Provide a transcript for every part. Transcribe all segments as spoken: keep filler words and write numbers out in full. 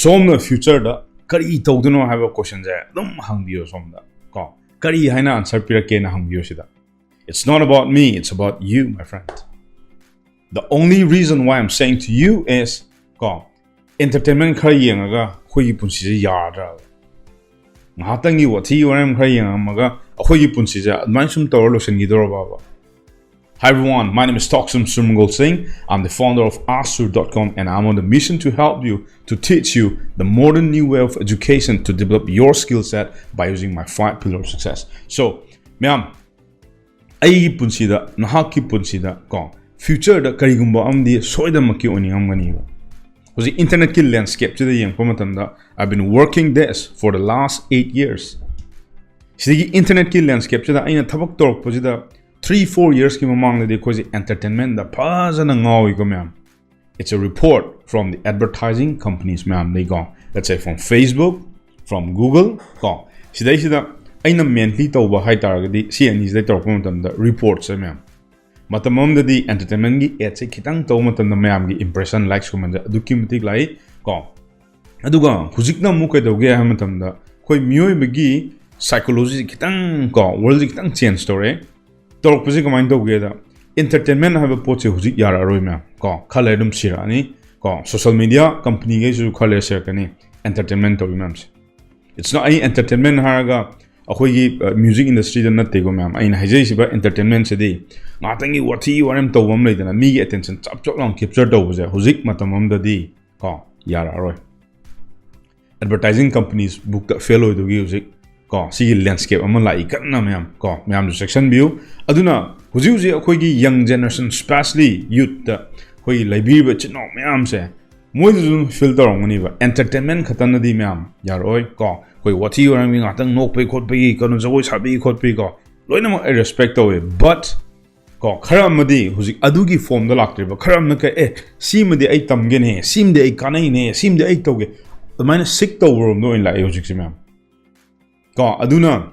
ꯁꯣꯝꯅ future ꯗ ꯀꯔꯤ ꯇꯧꯗꯣꯏꯅꯣ ꯍꯥꯏꯕ question ꯁꯦ ꯑꯗꯨꯝ ꯍꯪꯕꯤꯌꯣ ꯁꯣꯝꯗ꯫ ꯀꯣ, ꯀꯔꯤ ꯍꯥꯏꯅ answer ꯄꯤꯔꯛꯀꯦꯅ ꯍꯪꯕꯤꯌꯣ ꯁꯤꯗ. It's not about me, it's about you, my friend. The only reason why I'm saying to you is, ꯀꯣ, entertainment ꯈꯔ ꯌꯦꯡꯉꯒ ꯑꯩꯈꯣꯏꯒꯤ ꯄꯨꯟꯁꯤꯁꯦ ꯌꯥꯔꯗ꯭ꯔꯕ? ꯉꯥꯏꯍꯥꯛꯇꯪꯒꯤ ꯋꯥꯊꯤ ꯋꯥꯔꯦꯝ ꯈꯔ ꯌꯦꯡꯉꯝꯃꯒ ꯑꯩꯈꯣꯏꯒꯤ ꯄꯨꯟꯁꯤꯁꯦ ꯑꯗꯨꯃꯥꯏꯅ ꯁꯨꯝ ꯇꯧꯔ ꯂꯣꯏꯁꯤꯟꯈꯤꯗꯧꯔꯕꯕ? Hi everyone, my name is Thoksoom Surmagul Singh. I'm the founder of Asur dot com and I'm on the mission to help you, to teach you the modern new way of education to develop your skill set by using my five pillar of success. So, ꯃꯌꯥꯝ, ꯑꯩꯒꯤ ꯄꯨꯟꯁꯤꯗ, ꯅꯍꯥꯛꯀꯤ ꯄꯨꯟꯁꯤꯗ, ꯀꯣ, future ꯗ ꯀꯔꯤꯒꯨꯝꯕ ꯑꯃꯗꯤ ꯁꯣꯏꯗꯅꯃꯛꯀꯤ ꯑꯣꯏꯅꯤꯡꯉꯝꯒꯅꯤꯕ꯫ ꯍꯧꯖꯤꯛ internet ꯀꯤ landscape ꯁꯤꯗ ꯌꯦꯡꯉꯛꯄ ꯃꯇꯝꯗ, I've been working this for the last eight years. ꯁꯤꯗꯒꯤ internet ꯀꯤ landscape ꯁꯤꯗ ꯑꯩꯅ ꯊꯕꯛ ꯇꯧꯔꯛꯄꯁꯤꯗ three four years ꯀꯤ ꯃꯃꯥꯡꯗꯗꯤ ꯑꯩꯈꯣꯏꯁꯦ entertainment ꯗ ꯐꯖꯅ ꯉꯥꯎꯏꯀꯣ ꯃꯌꯥꯝ. It's a report from the advertising companies ꯃꯌꯥꯝꯗꯒꯤꯀꯣ, let's say from Facebook, from Google, ꯀꯣ, ꯁꯤꯗꯩꯁꯤꯗ ꯑꯩꯅ mainly ꯇꯧꯕ ꯍꯥꯏꯇꯥꯔꯒꯗꯤ ꯁꯤ ꯑꯅꯤꯁꯤꯗꯩ ꯇꯧꯔꯛꯄ ꯃꯇꯝꯗ report ꯁꯦ ꯃꯌꯥꯝ. ꯃꯇꯝ ꯑꯃꯗꯗꯤ entertainment ꯒꯤ ad ꯁꯦ ꯈꯤꯇꯪ ꯇꯧꯕ ꯃꯇꯝꯗ ꯃꯌꯥꯝꯒꯤ impression, likes, comment ꯁꯦ ꯑꯗꯨꯛꯀꯤ ꯃꯇꯤꯛ ꯂꯥꯛꯏ, ꯀꯣ. ꯑꯗꯨꯒ ꯍꯧꯖꯤꯛꯅ ꯑꯃꯨꯛ ꯀꯩꯗꯧꯒꯦ ꯍꯥꯏꯕ ꯃꯇꯝꯗ ꯑꯩꯈꯣꯏ ꯃꯤꯑꯣꯏꯕꯒꯤ psychology ꯁꯦ ꯈꯤꯇꯪ, ꯀꯣ, world ꯁꯦ ꯈꯤꯇꯪ change ꯇꯧꯔꯛꯑꯦ. ꯇꯧꯔꯛꯄꯁꯦ ꯀꯃꯥꯏꯅ ꯇꯧꯒꯦꯗ, entertainment ꯍꯥꯏꯕ ꯄꯣꯠꯁꯦ ꯍꯧꯖꯤꯛ ꯌꯥꯔꯛꯑꯔꯣꯏ ꯃꯌꯥꯝ, ꯀꯣ, ꯈꯔ ꯂꯩꯔ ꯑꯗꯨꯝ ꯁꯤꯔꯛꯑꯅꯤ, ꯀꯣ, social media company ꯈꯩꯁꯤꯁꯨ ꯈꯔ ꯂꯩꯔ ꯁꯤꯔꯛꯀꯅꯤ entertainment ꯇꯧꯔꯤ ꯃꯌꯥꯝꯁꯦ. It's not, ꯑꯩ entertainment ꯍꯥꯏꯔꯒ ꯑꯩꯈꯣꯏꯒꯤ, ꯑ, music industry ꯗ ꯅꯠꯇꯦꯀꯣ ꯃꯌꯥꯝ, ꯑꯩꯅ ꯍꯥꯏꯖꯔꯤꯁꯤꯕ entertainment ꯁꯤꯗꯤ ꯉꯥꯛꯇꯪꯒꯤ ꯋꯥꯊꯤ ꯋꯥꯔꯦꯝ ꯇꯧꯕ ꯑꯃ ꯂꯩꯗꯅ, ꯃꯤꯒꯤ attention ꯆꯞ ꯆꯞ ꯂꯥꯎꯅ capture ꯇꯧꯕꯁꯦ ꯍꯧꯖꯤꯛ ꯃꯇꯝ ꯑꯃꯗꯗꯤ, ꯀꯣ, ꯌꯥꯔꯛꯑꯔꯣꯏ꯫ Advertising companies ꯕꯨꯛꯇ fail ꯑꯣꯏꯗꯧꯒꯤ ꯍꯧꯖꯤꯛ, ꯀꯣ, ꯁꯤꯒꯤ landscape ꯑꯃ ꯂꯥꯛꯏ ꯀꯟꯅ ꯃꯌꯥꯝ, ꯀꯣ, ꯃꯌꯥꯝꯁꯨ ꯆꯦꯛꯁꯤꯟꯕꯤꯌꯨ꯫ ꯑꯗꯨꯅ ꯍꯧꯖꯤꯛ ꯍꯧꯖꯤꯛ ꯑꯩꯈꯣꯏꯒꯤ young generation, specially youth ꯇ ꯑꯩꯈꯣꯏꯒꯤ ꯂꯩꯕꯤꯔꯤꯕ ꯏꯆꯤꯟ ꯏꯅꯥꯎ ꯃꯌꯥꯝꯁꯦ, ꯃꯣꯏꯗꯁꯨ ꯑꯗꯨꯝ feel ꯇꯧꯔꯝꯒꯅꯤꯕ, entertainment ꯈꯛꯇꯅꯗꯤ ꯃꯌꯥꯝ ꯌꯥꯔꯛꯑꯣꯏ, ꯀꯣ, ꯑꯩꯈꯣꯏ ꯋꯥꯊꯤ ꯋꯥꯔꯦꯝꯒꯤ ꯉꯥꯛꯇꯪ ꯅꯣꯛꯄꯒꯤ ꯈꯣꯠꯄꯒꯤ, ꯀꯩꯅꯣ, ꯖꯒꯣꯏ ꯁꯥꯕꯒꯤ ꯈꯣꯠꯄꯒꯤ, ꯀꯣ, ꯂꯣꯏꯅꯃꯛ ꯑꯩ respect ꯇꯧꯋꯦ, but ꯀꯣ, ꯈꯔ ꯑꯃꯗꯤ ꯍꯧꯖꯤꯛ ꯑꯗꯨꯒꯤ form ꯗ ꯂꯥꯛꯇ꯭ꯔꯤꯕ, ꯈꯔ ꯑꯃꯅ ꯀꯩ, "ꯑꯦ, ꯁꯤꯃꯗꯤ ꯑꯩ ꯇꯝꯒꯦꯅꯦ, ꯁꯤꯃꯗꯤ ꯑꯩ ꯀꯥꯟꯅꯩꯅꯦ, ꯁꯤꯃꯗꯤ ꯑꯩ ꯇꯧꯒꯦ", ꯑꯗꯨꯃꯥꯏꯅ seek ꯇꯧꯕꯔꯣꯝꯗ ꯑꯣꯏꯅ ꯂꯥꯛꯑꯦ ꯍꯧꯖꯤꯛꯁꯦ ꯃꯌꯥꯝ꯫ ꯀꯣ, ꯑꯗꯨꯅ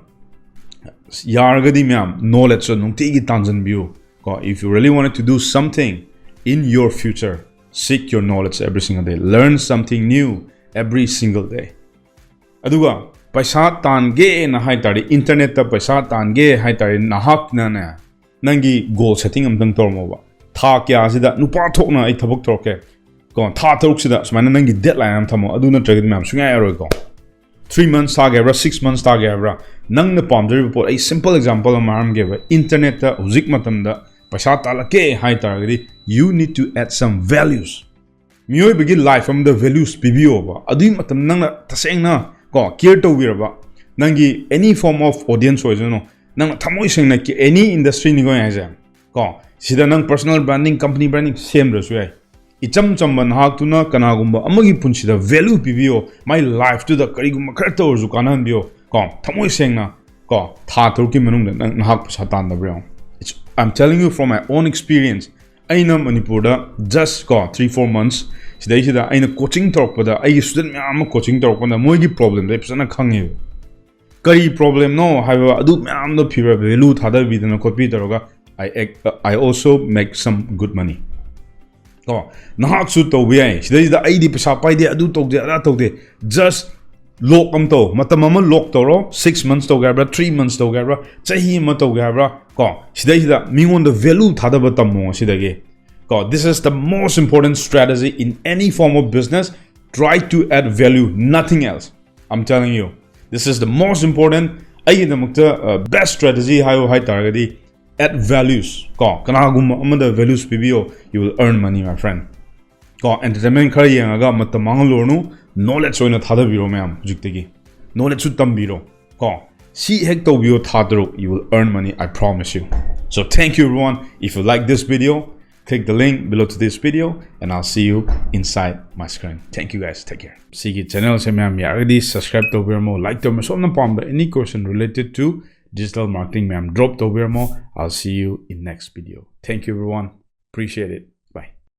ꯌꯥꯔꯒꯗꯤ ꯃꯌꯥꯝ knowledge ꯁꯨ ꯅꯨꯡꯇꯤꯒꯤ ꯇꯥꯟꯁꯤꯟꯕꯤꯌꯨ꯫ ꯀꯣ, if you really wanted to do something in your future, seek your knowledge every single day. Learn something new. every single day. ꯑꯗꯨꯒ ꯄꯩꯁꯥ ꯇꯥꯟꯒꯦꯅ ꯍꯥꯏ ꯇꯥꯔꯗꯤ, ꯏꯟꯇꯔꯅꯦꯠꯇ ꯄꯩꯁꯥ ꯇꯥꯟꯒꯦ ꯍꯥꯏ ꯇꯥꯔꯗꯤ, ꯅꯍꯥꯛꯅꯅꯦ ꯅꯪꯒꯤ ꯒꯣꯜ ꯁꯦꯇꯤꯡ ꯑꯝꯇꯪ ꯇꯧꯔꯝꯃꯣꯕ꯫ ꯊꯥ ꯀꯌꯥꯁꯤꯗ ꯅꯨꯄꯥ ꯊꯣꯛꯅ ꯑꯩ ꯊꯕꯛ ꯇꯧꯔꯛꯀꯦ ꯀꯣ, ꯊꯥ ꯇꯔꯨꯛꯁꯤꯗ ꯁꯨꯃꯥꯏꯅ ꯅꯪꯒꯤ ꯗꯦꯠꯂꯥꯏꯟ ꯑꯃ ꯊꯝꯃꯣ꯫ ꯑꯗꯨ ꯅꯠꯇ꯭ꯔꯒꯗꯤ ꯃꯌꯥꯝ ꯁꯨꯡꯌꯥ ꯌꯥꯔꯣꯏꯀꯣ꯫ ꯊ꯭ꯔꯤ ꯃꯟꯁ ꯊꯥꯒꯦ ꯍꯥꯏꯕ꯭ꯔꯥ, ꯁꯤꯛꯁ ꯃꯟꯁ ꯊꯥꯒꯦ ꯍꯥꯏꯕ꯭ꯔꯥ, ꯅꯪꯅ ꯄꯥꯝꯖꯔꯤꯕ ꯄꯣꯠ꯫ ꯑꯩ ꯁꯤꯝꯄꯜ ꯑꯦꯛꯖꯥꯝꯄꯜ ꯑꯃ ꯍꯥꯏꯔꯝꯒꯦꯕ꯫ ꯏꯟꯇꯔꯅꯦꯠꯇ ꯍꯧꯖꯤꯛ ꯃꯇꯝꯗ ꯄꯩꯁꯥ ꯇꯥꯜꯂꯛꯀꯦ ꯍꯥꯏ ꯇꯥꯔꯒꯗꯤ, you need to add some values. ꯃꯤꯑꯣꯏꯕꯒꯤ ꯂꯥꯏꯐ ꯑꯃꯗ ꯚꯦꯂ꯭ꯌꯨꯁ ꯄꯤꯕꯤꯌꯣꯕ꯫ ꯑꯗꯨꯒꯤ ꯃꯇꯝꯗ ꯅꯪꯅ ꯇꯁꯦꯡꯅ ꯀꯣ ꯀꯤꯌꯔ ꯇꯧꯕꯤꯔꯕ, ꯅꯪꯒꯤ any form of audience ꯑꯣꯏꯁꯅꯨ, ꯅꯪꯅ ꯊꯃꯣꯏ ꯁꯦꯡꯅ ꯀꯤ-, any industry ꯅꯤꯀꯣ ꯑꯩ ꯍꯥꯏꯁꯦ ꯀꯣ, ꯁꯤꯗ ꯅꯪ personal branding, company branding ꯁꯦꯝꯗ꯭ꯔꯁꯨ ꯌꯥꯏ꯫ ꯏꯆꯝ ꯆꯝꯕ ꯅꯍꯥꯛꯇꯨꯅ ꯀꯅꯥꯒꯨꯝꯕ ꯑꯃꯒꯤ ꯄꯨꯟꯁꯤꯗ ꯚꯦꯂ꯭ꯌꯨ ꯄꯤꯕꯤꯌꯣ, ꯃꯥꯏ ꯂꯥꯏꯐꯇꯨꯗ ꯀꯔꯤꯒꯨꯝꯕ ꯈꯔꯇ ꯑꯣꯏꯔꯁꯨ ꯀꯥꯟꯅꯍꯟꯕꯤꯌꯣ ꯀꯣ, ꯊꯃꯣꯏ ꯁꯦꯡꯅ ꯀꯣ, ꯊꯥ ꯇꯔꯨꯛꯀꯤ ꯃꯅꯨꯡꯗ ꯅꯪ ꯅꯍꯥꯛ ꯄꯩꯁꯥ ꯇꯥꯟꯗꯕ꯭ꯔꯥ ꯌꯦꯡꯉꯣ꯫ It's, I'm telling you from my own experience. ꯑꯩꯅ ꯃꯅꯤꯄꯨꯔꯗ just ꯀꯣ three four months ꯁꯤꯗꯩꯁꯤꯗ ꯑꯩꯅ ꯀꯣꯆꯤꯡ ꯇꯧꯔꯛꯄꯗ ꯑꯩꯒꯤ ꯁ꯭ꯇꯨꯗꯦꯟ ꯃꯌꯥꯝ ꯑꯃ ꯀꯣꯆꯤꯡ ꯇꯧꯔꯛꯄꯗ ꯃꯣꯏꯒꯤ ꯄ꯭ꯔꯣꯕ꯭ꯂꯦꯝꯗꯣ ꯑꯩ ꯐꯖꯅ ꯈꯪꯉꯦꯕ꯫ ꯀꯔꯤ ꯄ꯭ꯔꯣꯕ꯭ꯂꯦꯝꯅꯣ ꯍꯥꯏꯕ ꯑꯗꯨ ꯃꯌꯥꯝꯗꯣ ꯐꯤꯕꯔ ꯚꯦꯂꯨ ꯊꯥꯗꯕꯤꯗꯅ ꯈꯣꯠꯄꯤ ꯇꯧꯔꯒ I, I also make some good money. ꯀꯣ, ꯅꯍꯥꯛꯁꯨ ꯇꯧꯕ ꯌꯥꯏ꯫ ꯁꯤꯗꯩꯁꯤꯗ ꯑꯩꯗꯤ ꯄꯩꯁꯥ ꯄꯥꯏꯗꯦ, ꯑꯗꯨ ꯇꯧꯗꯦ, ꯑꯗꯥ ꯇꯧꯗꯦ꯫ Just ꯂꯣꯛ ꯑꯃ ꯇꯧ, ꯃꯇꯝ ꯑꯃ ꯂꯣꯛ ꯇꯧꯔꯣ꯫ ꯁꯤꯛꯁ ꯃꯟꯁ ꯇꯧꯒꯦ ꯍꯥꯏꯕ꯭ꯔꯥ, ꯊ꯭ꯔꯤ ꯃꯟꯁ ꯇꯧꯒꯦ ꯍꯥꯏꯕ꯭ꯔꯥ, ꯆꯍꯤ ꯑꯃ ꯇꯧꯒꯦ ꯍꯥꯏꯕ꯭ꯔꯥ ꯀꯣ, ꯁꯤꯗꯩꯁꯤꯗ ꯃꯤꯉꯣꯟꯗ ꯚꯦꯂꯨ ꯊꯥꯗꯕ ꯇꯝꯃꯣ ꯉꯁꯤꯗꯒꯤ ꯀꯣ꯫ This is the most important strategy in any form of business. Try to add value, nothing else. I'm telling you, this is the most important. ꯑꯩꯒꯤꯗꯃꯛꯇ best strategy ꯍꯥꯏꯌꯨ ꯍꯥꯏ ꯇꯥꯔꯒꯗꯤ, add values ꯀꯣ, ꯀꯅꯥꯒꯨꯝꯕ ꯑꯃꯗ ꯚꯦꯂ꯭ꯌꯨꯁ ꯄꯤꯕꯤꯌꯣ, you will earn money, my friend. ꯀꯣ, entertainment ꯈꯔ ꯌꯦꯡꯉꯒ ꯃꯇꯝ ꯃꯥꯡꯍꯜꯂꯨꯔꯅꯨ, ꯅꯣꯂꯦꯖ ꯑꯣꯏꯅ ꯊꯥꯗꯕꯤꯔꯣ ꯃꯌꯥꯝ ꯍꯧꯖꯤꯛꯇꯒꯤ꯫ ꯅꯣꯂꯦꯖꯁꯨ ꯇꯝꯕꯤꯔꯣ ꯀꯣ꯫ ꯁꯤ ꯍꯦꯛ ꯇꯧꯕꯤꯌꯣ, ꯊꯥ ꯇꯔꯨꯛ, you will earn money, I promise you. So thank you everyone. If you like this video, click the link below to this video and I'll see you inside my screen. Thank you guys. Take care. ꯁꯤꯒꯤ ꯆꯦꯅꯦꯜꯁꯦ ꯃꯌꯥꯝ ꯌꯥꯔꯒꯗꯤ subscribe ꯇꯧꯕꯤꯔꯝꯃꯣ, like ꯇꯧꯕꯤꯔꯝꯃꯣ, ꯁꯣꯝꯅ ꯄꯥꯝꯕ any question related to digital marketing ꯃꯌꯥꯝ drop ꯇꯧꯕꯤꯔꯝꯃꯣ꯫ I'll see you in next video. Thank you everyone. Appreciate it.